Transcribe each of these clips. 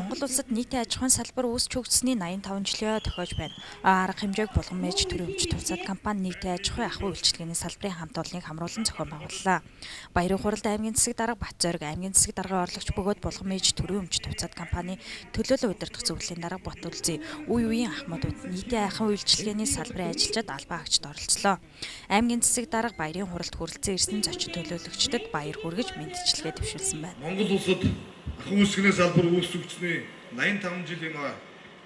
Монгол улсад нийтийн аж ахуйн салбар үүсч хөгжсөний 85 жилийн тохиож байна. Арга хэмжээг Булган Мэж төрийн өмч тувцаад компани нийтийн аж ахуйн ахуй үйлчилгээний салбарын хамт олонныг хамруулан зохион байгууллаа. Баярын хуралд аймгийн засаг дарга Батзориг, аймгийн засаг даргын орлогч бөгөөд Булган Мэж төрийн өмч тувцаад компани төлөөлөн удирдах зөвлөлийн дарга Батүлзий, үе үеийн ахмадууд, нийтийн ахуйн үйлчилгээний салбарын ажилчид албан хаагчид оролцлоо. Аймгийн засаг дарга баярын хуралд хүрэлцэн ирсэн зочин төлөөлөгчдөд баяр хүргэж мэндчилгээ дэвшүүлсэн байна. Монгол улсад ахуйн үйлчилгээний салбар үүсгэгдсэний 85 жилийн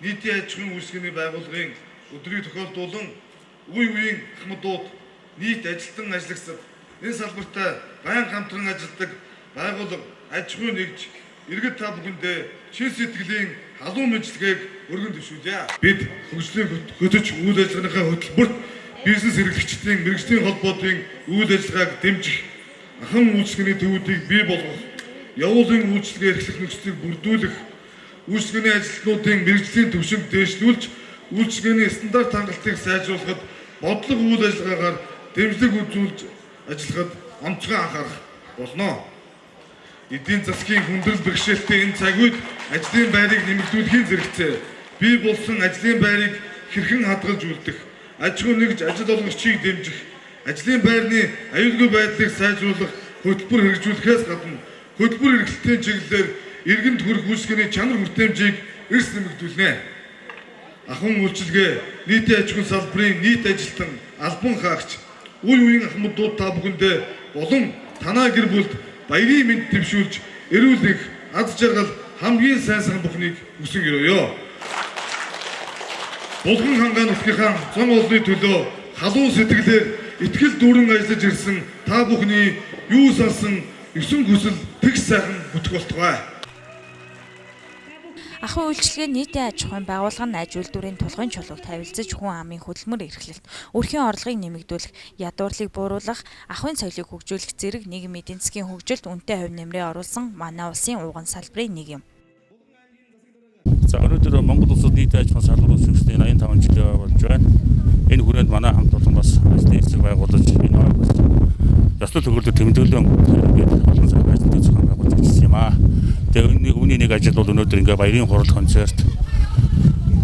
нийтийн аж ахуйн үйлчилгээний байгууллагын өдрийг тохиолдуулан үе үеийн ахмадууд, нийт ажилтан ажиллагсад энэ салбартаа баян хамтран ажилладаг байгууллага аж ахуй нэгж иргэд та бүхэндээ чин сэтгэлийн халуун мэндчилгээг өргөн дэвшүүлье. Бид хөгжлийн хөтөч үйл ажиллагааныхаа хөтөлбөрт бизнес эрхлэгчдийн мэргэжлийн холбоотын үйл ажиллагааг дэмжих, ахуйн үйлчилгээний төвүүдийг бий болгох, явуулын үйлчилгээ эрхлэх нөхцөлийг бүрдүүлэх, үйлчилгээний ажилтнуудын мэргэжлийн түвшинг дээшлүүлж, үйлчилгээний стандарт хангалтыг сайжруулахад бодлого үйл ажиллагаагаар дэмжлэг үзүүлж ажиллахад онцгой анхаарах болно. Эдийн засгийн хүндрэл бэрхшээлтэй энэ цаг үед ажлын байрыг нэмэгдүүлэхийн зэрэгцээ бий болсон ажлын байрыг хэрхэн хадгалж үлдэх, аж ахуй нэгж ажил олгогчийг дэмжих, ажлын байрны аюулгүй байдлыг сайжруулах хөтөлбөр хэрэгжүүлэхээс гадна хөтөлбөр эрхлэлтийн чиглэлээр иргэнд хүрэх үйлчилгээний чанар хүртээмжийг эрс нэмэгдүүлнэ. Ахуйн үйлчилгээ, нийтийн аж ахуйн салбарын нийт ажилтан, албан хаагч, үе үеийн ахмадууд та бүхэндээ болон танаа гэр бүлд баярын мэнд дэвшүүлж, эрүүл энх, аз жаргал, хамгийн сайн сайхан бүхнийг хүсэн өрөөе. Булган хангаа нутгийнхаа зон олонны төлөө халуун сэтгэлээр итгэл дүүрэн ажиллаж ирсэн та бүхний юу сансан есөн хүсэл тэгш сайхан бүтэх болтугай. Ахуйн үйлчилгээ нийтийн аж ахуйн байгууллага нь аж үйлдвэрийн тулгын чулууг тавилцаж хүн амын хөдөлмөр эрхлэлт, өрхийн орлогыг нэмэгдүүлэх, ядуурлыг бууруулах, ахуйн соёлыг хөгжүүлэх зэрэг нийгэм эдийн засгийн хөгжилд үнэтэй хувь нэмрээ оруулсан манай улсын ууган салбарын нэг юм. За өнөөдөр Монгол улсад нийтийн аж ахуйн салбар үүсгэсний 85 жилийн болж байна. Энэ хүрээнд манай хамт олон бас ажлын хэсэг байгуулж энэ бас ёслол төгөлдөр тэмдэглэн ингээд олон цаг ажилтны зохион байгуулж ирсэн юм аа. Тэгээ үүний нэг ажил бол өнөөдөр ингээ баярын хурал концерт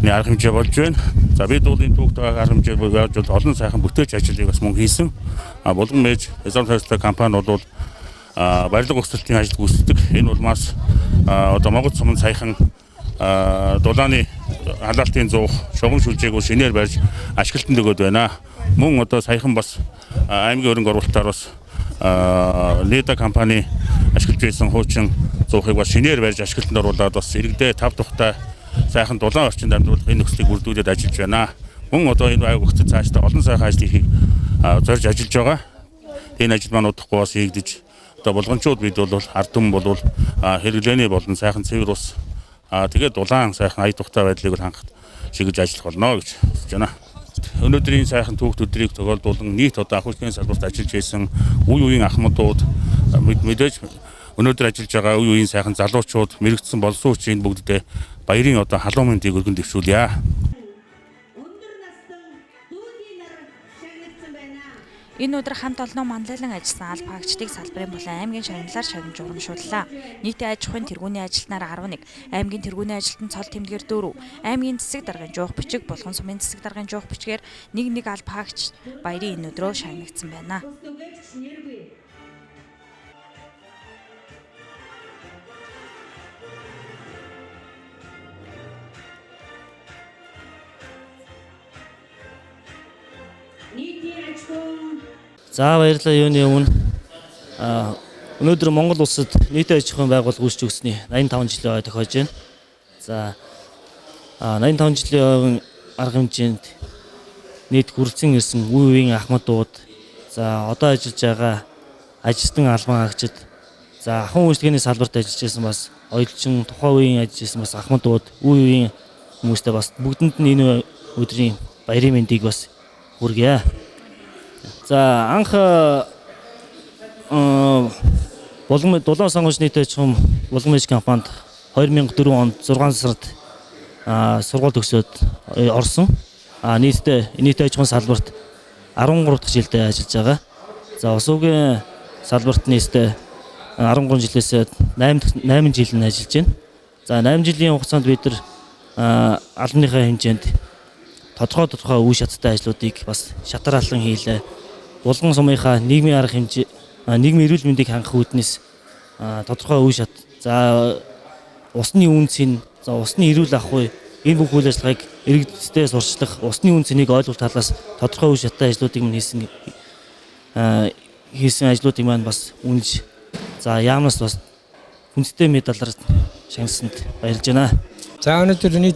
арга хэмжээ болж байна. За бид бол энэ түүхтэй арга хэмжээ яаж бол олон сайхан бүтээч ажлыг бас мөн хийсэн. А Булган Мэж хязгаарт хариуцлагатай компани бол барилга өгсөлтийн ажил гүйцэтгэдэг. Энэ улмаас одоо Монгол сумын саяхан дулааны халаалтын зуух шугам шүлжээг шинээр барьж ашиглалтанд өгöd байна. Мөн одоо саяхан бас аймгийн хөрөнгө оруулалтаар бас Леда компани ашиглаж байсан хуучин зуухыг бас шинээр барьж ашиглалтанд оруулаад бас иргэдээ тав тухтай сайхан дулаан орчинд амьдруулах энэ нөхцөлийг бүрдүүлээд ажиллаж байна. Мөн одоо энэ байгууллагад цаашдаа олон сайхан ажил хийхийг зорж ажиллаж байгаа. Энэ ажил маань удахгүй бас хийгдэж одоо булганчууд бид бол ард түмэн бол хэрэглээний болон сайхан цэвэр ус тэгээд дулаан сайхан ая тухтай байдлыг бол хангахад чиглэж ажиллах болно гэж бодож байна. Өнөөдрийн сайхан түүхт өдрийг тохиолдуулан нийт одоо ахуйн салбарт ажиллаж байсан үе үеийн ахмадууд мэдээж өнөөдөр ажиллаж байгаа үе үеийн сайхан залуучууд мэрэгдсэн боловсруучийн энэ бүгддээ баярын одоо халуун мэндийг өргөн дэвшүүлье. Энэ өдөр хамт олноо манлайлан ажилласан алба хаагчдыг салбарын болон аймгийн шагналаар шагнаж урамшууллаа. Нийтийн аж ахуйн тэргүүний ажилтнаар 11, аймгийн тэргүүний ажилтан цол тэмдгээр 4, аймгийн засаг даргын жуух бичиг, Булган сумын засаг даргын жуух бичгээр нэг нэг алба хаагч баярын энэ өдрөө шагнагдсан байна. За баярлалаа. Юуны өмнө өнөөдөр Монгол улсад нийтийн аж ахуйн байгууллага үүсч өгсөний 85 жилийн ой тохиож байна. За 85 жилийн арга хэмжээнд нийт хүрэлцэн ирсэн үе үеийн ахмадууд, за одоо ажиллаж байгаа ажилтан албан хаагчид, за ахуйн үйлчилгээний салбарт ажиллаж байсан бас оёлчин, тухайн үеийн ажиллаж байсан бас ахмадууд, үе үеийн хүмүүстэй бас бүгдэнд нь энэ өдрийн баярын мэндийг бас хүргье. За анх Булган дулаан сонгож нийт аж ахуйн Булган Мэж компанид 2004 онд 6 сард сургууль төгсөөд орсон. Нийтдээ нийт аж ахуйн салбарт 13 дахь жилдээ ажиллаж байгаа. За ус уугийн салбарт нийтдээ 13 жилээс 8 жил нь ажиллаж байна. За 8 жилийн хугацаанд бид нар албаныхаа хэмжээнд тодорхой үе шаттай ажлуудыг бас шатараалан хийлээ. Булган сумынхаа нийгмийн арга хэмжээ, нийгмийн эрүүл мэндийг хангах үүднээс тодорхой үе шат, за усны үн цэн, за усны эрүүл ах уу энэ бүх үйл ажиллагааг иргэдтэй сурчлах, усны үн цэнийг ойлгох талаас тодорхой үе шаттай ажлуудыг минь хийсэн ажлуудыг маань бас үнэлж, за яамнаас бас хүндтэй медалаар шагнасанд баярлж байна. За өнөөдөр нийт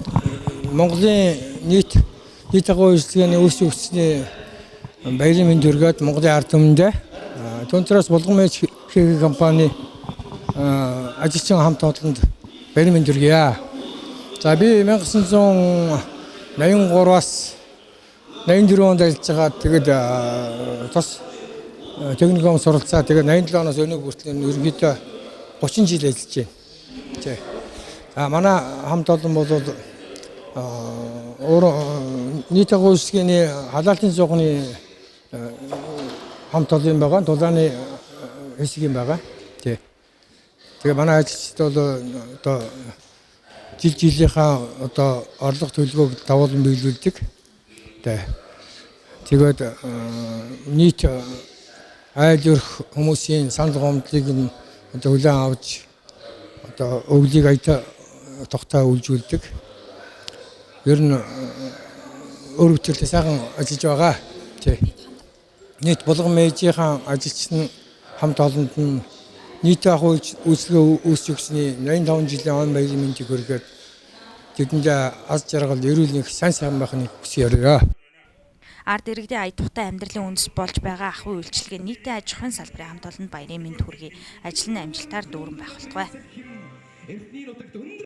Монголын нийт агуу үйлчилгээний үүсч өгсөний баярын мэнд хүргээд Монголын ард түмэндээ түнтрээс Булган мэж хийх компани ажилчин хамт олонд баярын мэнд хүргье. За би 1983-аас 84 онд ажиллаж байгаа. Тэгээд тус техникум суралцаа. Тэгээд 87 оноос өнөөг хүртэл ерөнхийдөө 30 жил ажиллаж байна. За манай хамт олон бол нийт агуу үйлчилгээний халаалтын зугны хамт олон байгаа. Тулааны хэсэг юм байгаа. Тэгээ манай ажилчид бол одоо жил жилийнхаа одоо орлого төлөвлөгөөг давуулан биелүүлдэг. Тэгээд нийт айл өрх хүмүүсийн санал гомдлыг нь одоо хүлээн авч одоо өвлийг аятаа тогтоо үйлжүүлдэг. Ер нь өөр хөтөлтэй сайхан ажиллаж байгаа. Нийт Булган мэйжийнхаа ажилчин хамт олонд нь нийт ахуй үйлчилгээ үүсч өгсөний 85 жилийн он баярын мэндийг хүргээд тэдэнд аз жаргал, эрүүл мэнд сайн сайхан байхыг хүсье. Ард иргэдийн ая тухтай амьдралын үндэс болж байгаа ахуй үйлчилгээ нийтийн аж ахуйн салбарын хамт олонд баярын мэнд хүргэе. Ажил нь амжилтаар дүүрэн байх болтугай.